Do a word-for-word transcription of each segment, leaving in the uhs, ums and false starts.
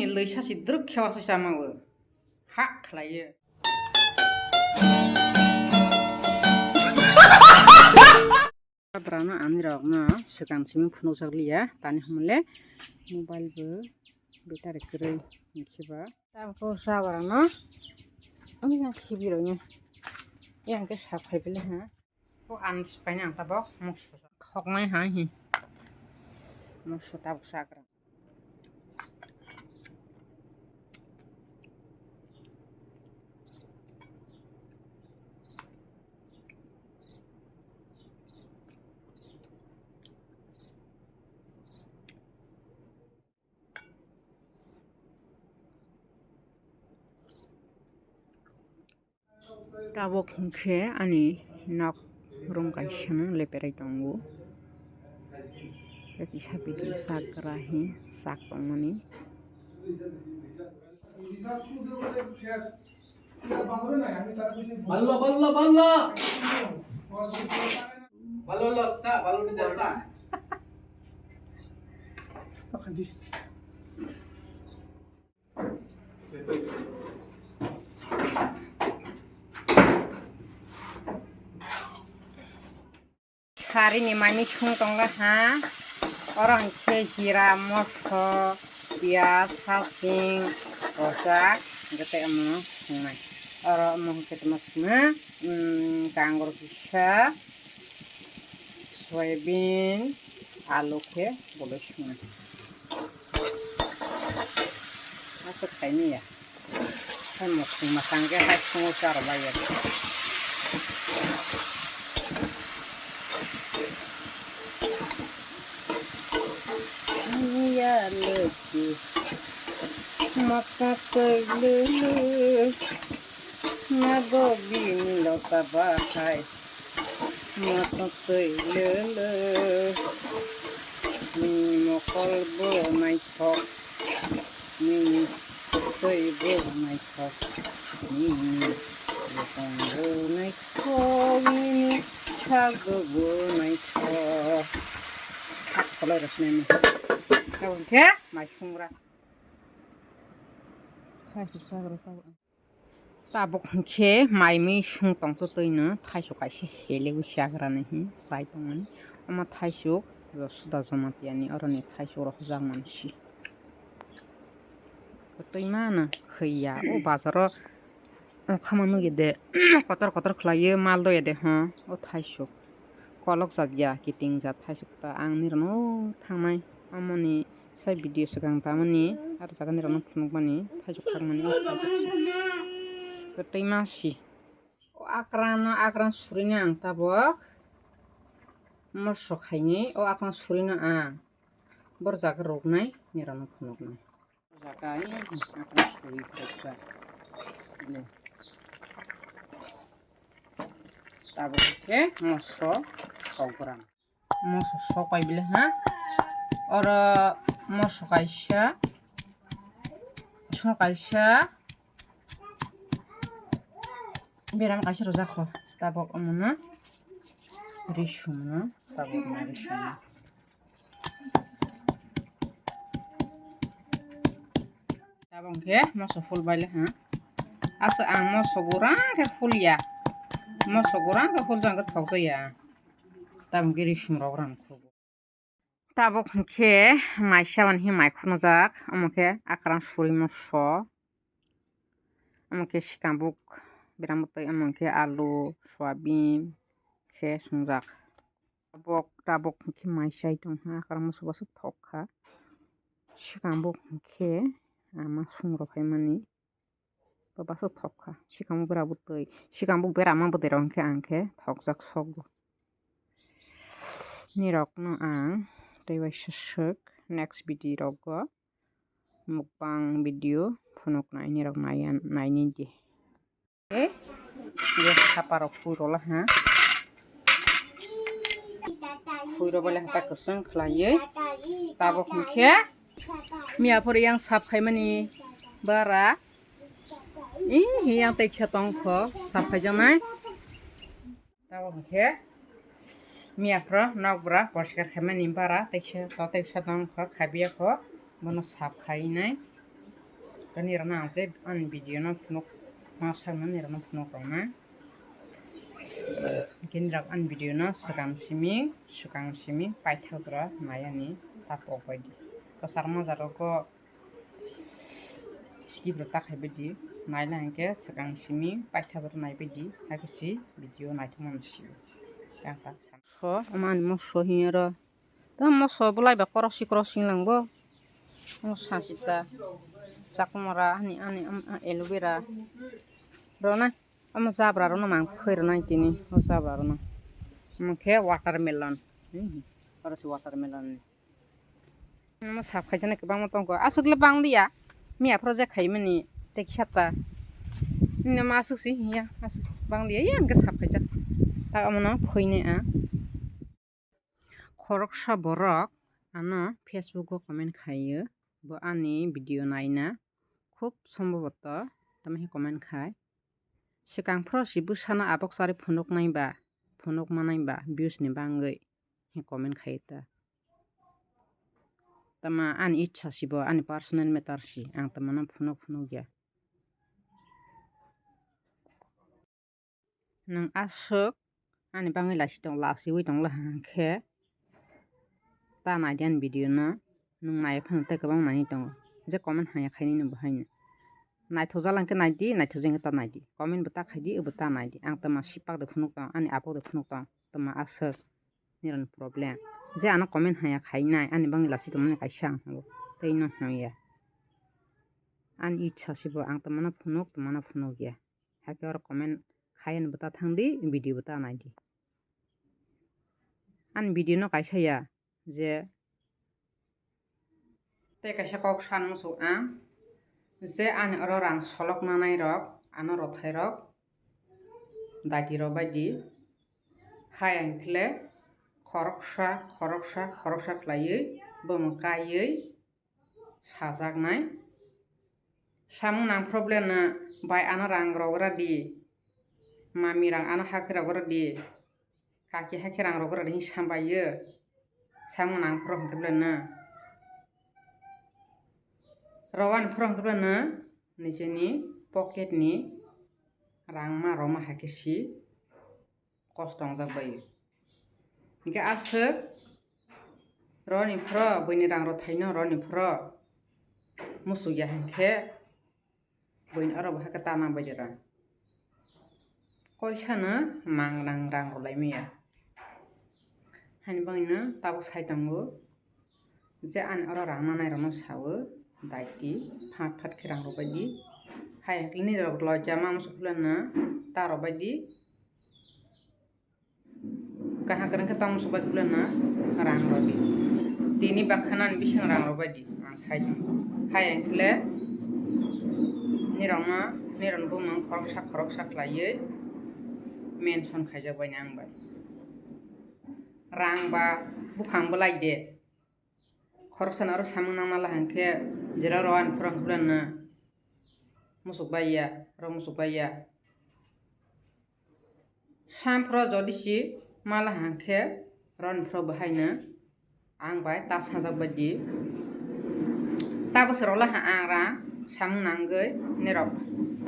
Lwi sasi drwk khewa se chama o. Ha khlaiyo. Brano ani rok no swkang simi phunukjak liya, tani hwnle mobile bo battery kwrwi hwnkhe ba. Tabuk sabra no ani yang khibi rok ni yang khe sak phai bele ha. Ko ang swkaina ang tabuk moso thoknai ha hi moso tabuk sagra. Tabuk hwnkhe ani nok room kaisa no leperai tongo. Kisa video sak gra hi sak tongmani. Balla, balla, balla. Balla, balla, sta, balla, balla, sta. Harini mami sung tongo ha. Oro hwnkhe jira, moso, piyaj, hasing, rojak, hwnkhe tei omono sungnai. Oro omo hwnkhe tongma sima, mm, kangrok kisa, soyabin, alu khe bolai sungnai. Aswk khaini ya. Hai mosong masang khe hai sungo charo bai ya. Ya leki mata pelu na go bini lota bahai. Matwtwi lwlw, nini mokol bo naithok, nini twi bo naithok, nini bwkang bo naithok, nini sago bo naithok. Kholai rwkhnai ma. Tabuk khe mai sungra. Khaisuk sagra tabuk. Tabuk hwnkhe mai mui sung tongtwtwino thaisuk kaisa heleui chagrani hi chai tongmani. Omo thaisuk Josoda Jomatiyani oroni thaisuk rok hwjakmani si. Twi mano khwiya o bazaro okhama nugide kotor kotor khlaiwi mal doyade ho o thaisuk. Kolok jat ya kiting jat thaisuk ta ang nirano thangnai amoni. Sai video swkang tamani aro jaga nirokno phunukmani thaisuk khakmani o thaisuk se. Kwtwi ma si. O akrano, akrano surino ang tabuk moso khaini, o akrano surino ang bor jaga ruknai nirokno phunuknai. Jaga ai akrano suri phunukjak. Tabuk khe moso sograng. Moso sok pai bile ha. Oro moso kaisa, sok kaisa, beram kaisa rwjak kho. Tabuk omono risumno, tabuk omono risumno. Tabuk khe moso full bai le ha. Asa ang moso gurang khe full ya. Moso gurang khe full jang khe thok ya. Tabuk khe risum rok rang khugo. Tabuk hwnkhe mai saban hi mai khunujak, omo khe akrang suri moso, omo khe sikambuk berang bwtwi, omo khe alu, soyabin khe swngjak. Tabuk, tabuk hwnkhe mai chai tongkha, akrang moso bwswk thok kha, sikambuk hwnkhe ama sung rw phaimani. Bwswk thok kha. Sikambuk bera bwtwi. Sikambuk bera ma bwtwi rok hwnkhe ang khe thokjak sogo. Nirokno ang tei waisa swk next video rogo mukbang video phunuknai nirok naiya naini di. Tei je sapa rok pui rola ha. Pui roba le hata kwchwng khlaiwi tabuk hwnkhe miya phuru yang sap khaimani bara. Ih, yang teisa tongkho, sap khaijaknai. Tabuk hwnkhe miya phuru nokbra porskar khaimani bara teisa, to teisa tongkho, khabiya kho, bono sap khainai. Ani rana ang je ani video no phunuk ma sakno ni rana phunuk rok na. Kini rok ani video no swkang simi, swkang simi paithak jora nai ani ta pok bai di. Kwchar ma jaro ko skip rok ta khai bai di. Nai na hwnkhe swkang simi paithak jora nai bai di. Hakhe si video naithok mano si. Yang tak san. So, omo ani mo so hiya ro. Tamo moso bolai ba korok si korok sing lang bo. Mo sa sita. Chakumara ani ani am a aloe vera. Rona. Amo jabra rona mang khoi rona tini. O jabra rona. Mo khe watermelon. Hmm. Oro si watermelon ni. Mo sap khai jana kwbangma tongo. Aswk le bang liya. Miya project khai mani. Te kisa ta. Nina ma aswk si hiya. Aswk bang liya. Iya ang sap khai jak. Ta omo no khoi ne a. Khoroksa borok ano Facebook o comment khaio, bo ani video naina khub somboboto tamo he comment khai, swkang phoro si bwsano abok chari phunuk nai ba, phunuk manai ba views ni bangwi he comment khai ta. Tama ani ichha si bo, ani personal matter si, ang tama no phunuk phunuk ya. Nwng aswk ani bagwi lasi tong, lasiwi tong la hwnkhe ta nai di ani video no, nwng nai phano tei kwbang manwi tongo, je comment haya khainai no bo haino. Naithokjak lang khe nai di, naithokjak wngkhe ta nai di, comment bo ta khai di, obo ta nai di, ang tama sipak de phunuk tong, ani apok de phunuk tong, tama aswk nirokni problem, je ano comment haya khainai ani bagwi lasi tongmani kaisa ang hwngo, tei no hwnya ani ichha se bo ang tama no phunuk, tama no phunuk ya. Hakhe oro comment khai ani bwta thang di, video bwta nai di. Ani video no kaisa ya je tei kaisa kok san muchung ang je ani oro rang solok nanai rok ano rothai rok daiti rok bai di hai ang khle khoroksa khoroksa khoroksa khlaiwi bumung kaiwi sajaknai. Samung nang problem no bai ano rang rogra di, mami rang ano hakhe rogra di, kaki hakhe rang rogra di hinwi sambai o. Samung nang phoro hwnkhe bwlai no rowan phoro hwnkhe bwlai no nijini pocket ni rang ma roma hakhe si kosto wngjak bai. Hinkhe aswk roni phoro buini rang rwthaino roni phoro muchuk ya hinkhe buini oro bo hakhe ta nang bai de rang. Koisano mang nang rang rwlai maya. Haini bagwino tabuk sai tongo. Je ani oro rang nanai rokno sawo, daiti phat phat khe rang rwbai di. Hai hwnkhe nini rok loja ma muchuk phulano ta rwbai di. Kaham kwrwng khe tamo muchuk bai phulano rang rwdi. Tini bakhanani bising rang rwbai di, ang sai tong. Hai hwnkhe nirokno, nirokni bumung khoroksa khoroksa khlaiwi mention khaijak bai ang bai. Rang ba buphang bwlai de. Khoroksano oro samung nangna la hwnkhe, jera oro ani phoro hwnkhe bwlano muchuk bai ya, oro muchuk bai ya. Sam phoro jodi si ma la hwnkhe, roni phoro bo haino ang bai ta sajak bai di. Tabuk se rw la ha ang rang samung nangwi nirok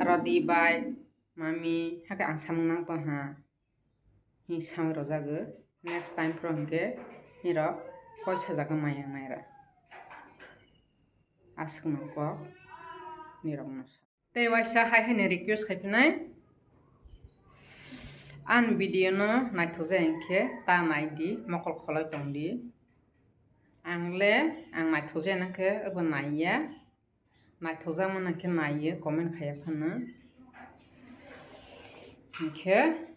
rodi bai mami hakhe ang samung nang tong ha. Hing sawi rwjago. Next time phoro hinkhe nirok koi sajagwi maya naira. Aswkno kok nirokno sa. Tei waisa hai haino request khai phinai. Ani video no naithokjak hinkhe ta nai di, mokol kholoi tong di. Ang le ang naithokjak hinkhe obo nai ya. Naithokjakmano khe naiyo, comment khaiya phano. Hinkhe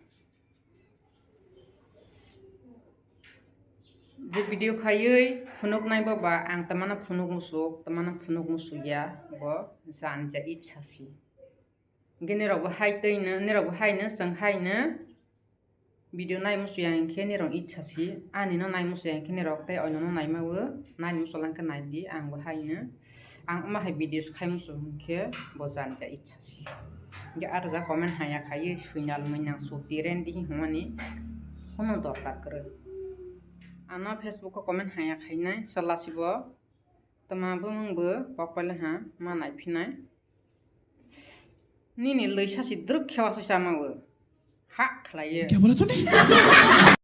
je video khaiwi phunuknai bo ba ang tamano phunuk musuk, tamano phunuk musuk ya, bo jan ja itsa si. Hinkhe nirok bo hai twi no, nirok bo hai no, chwng hai no. Video nai musuya hinkhe nirok itsa si, ani no nai musuya hinkhe nirok tei oino no nai mawo, nai musulang khe nai di, ang bo hai no. Ang omo hai videos khai musu hinkhe bo jan ja itsa si. Hinkhe aro ja comment haya khai, Swinal Moinang Sukti Rendi hwnmani kono dorkar kwrwi. Ano Facebook o comment haya khainai, chwla si bo tama bumung bo kok paile ha ma nai phinai. Nini lwisa si drwk khewa su chama o. Ha khlaiye. Kya bola tune?